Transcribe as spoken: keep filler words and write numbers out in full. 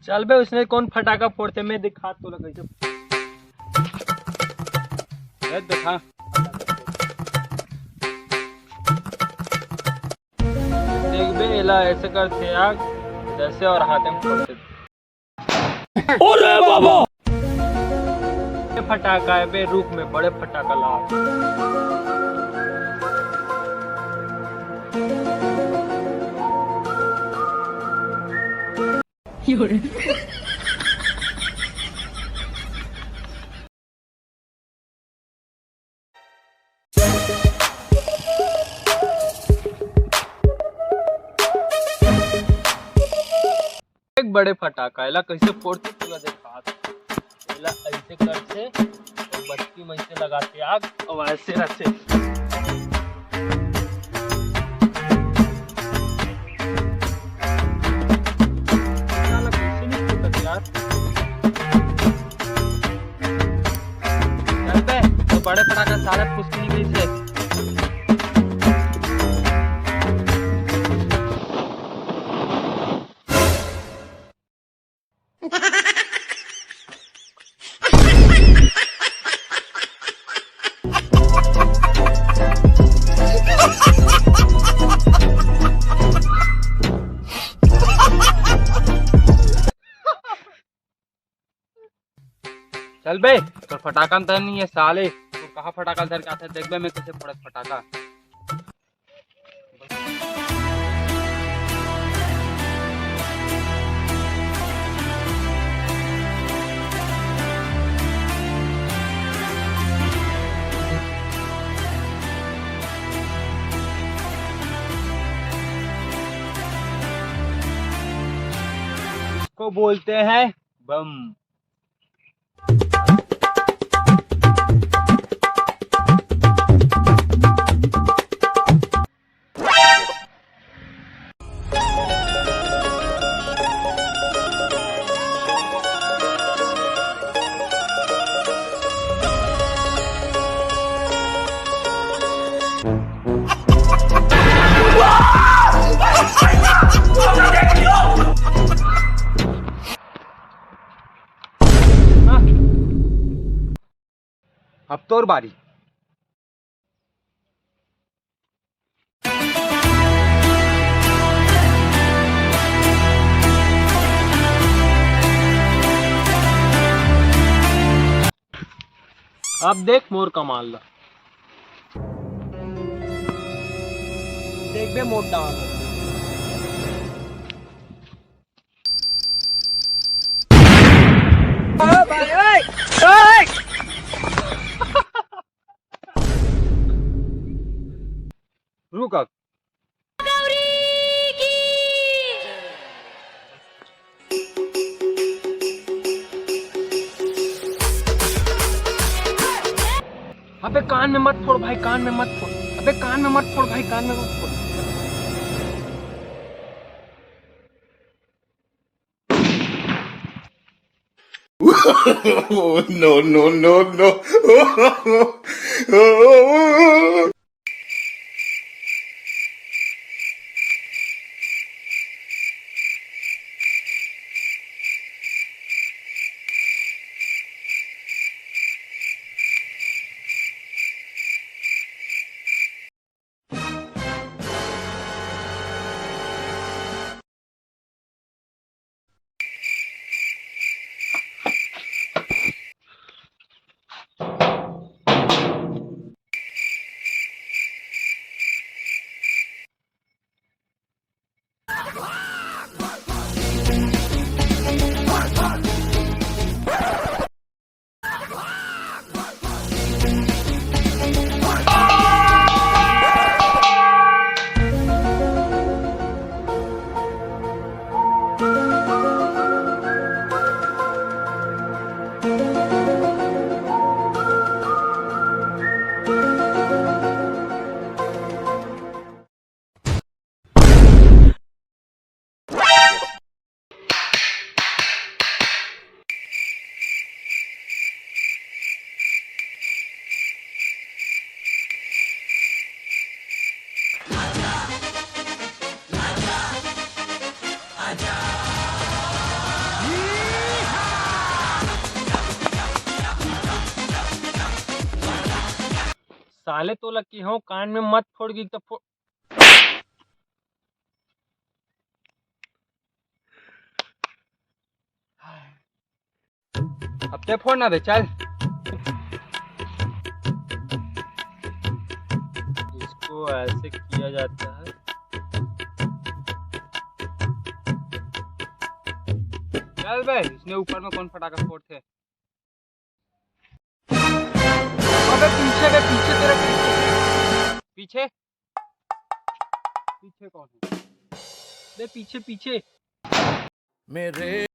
चल बे, उसने कौन फटाका फोड़थे, मैं दिखा तोला कैसे। ये देखा। देख बे, एला ऐसे करथे आग, जैसे और हाथे में फोड़थे। अरे बाबा! ये फटाका है बे, रुक में बड़े फटाका ला। एक बड़े फटाका, एला कैसे फोड़थे तोला देखात। एला ऐसे करथे, अउ बत्ती में ऐसे लगाथे आग, अउ ऐसे रथे। साला कैसे नहीं फूटत यार? चल बे, तो बड़े फटाका सारे फुसकी नहीं गई से। चल बे, तोर फटाका में दम नहीं है साले। तू कहाँ फटाका धर के आथे, देखबे मैं कैसे फोड़त फटाका। इसको बोलते हैं बम। अब तोर बारी। अब देख मोर कमाल ला। देख बे मोर डांग। रुक अब। अबे कान में मत फोड़ भाई, कान में मत फोड़। अबे कान में मत फोड़ भाई, कान में मत फोड़। Oh, no, no, no, no. साले तोला केहेंव कान में मत फोड़ गी त फो-, अब ते फोड़ ना बे, चल। इसको ऐसे किया जाता है। चल बे, इसने ऊपर में कौन फटाका फोड़थे? अबे पीछे बे, पीछे तेरे पीछे। पीछे? पीछे कौन है? बे पीछे, पीछे। मेरे